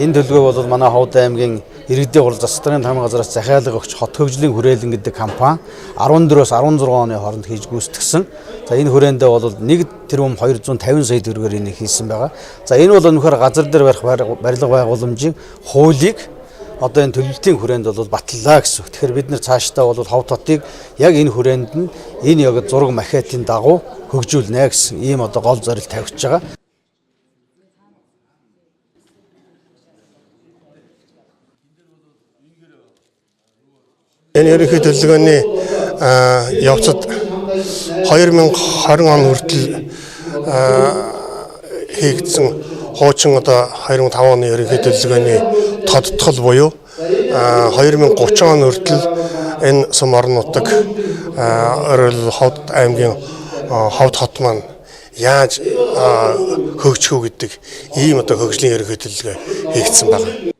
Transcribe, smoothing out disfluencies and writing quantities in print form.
Энэ төлөвлөгөө бол манай Ховд аймгийн иргэдийн хурал засаг даргын томьёо газраас захиалга өгч хот хөгжлийн хүрээлэн гэдэг компани 14-өөс 16 оны хооронд хийж гүйцэтгсэн. За энэ хүрээндээ бол 1 тэрбум 250 сая төгрөгөөр энийг хийсэн байгаа. За энэ бол үнэхээр газар дээр барих барилга байгууламжийн хуулийг одоо энэ төлөвлөлтийн хүрээнд бол баталлаа гэсэн үг. Тэгэхээр бид нар цаашдаа бол Ховд хотыг яг энэ хүрээнд нь энэ яг зураг макетын дагуу хөгжүүлнэ гэсэн ийм одоо гол зорилт тавьж байгаа. Энэ ерөнхий төлөвлөгөөний явцад 2020 он хүртэл хийгдсэн хуучин одоо 2005 оны ерөнхий төлөвлөгөөний тодтгол буюу 2030 он хүртэл энэ сум орон нутаг өөрөлд Ховд аймгийн Ховд хот маань яаж хөгжих үү гэдэг ийм одоо хөгжлийн ерөнхий төлөвлөгөө хийгдсэн байна.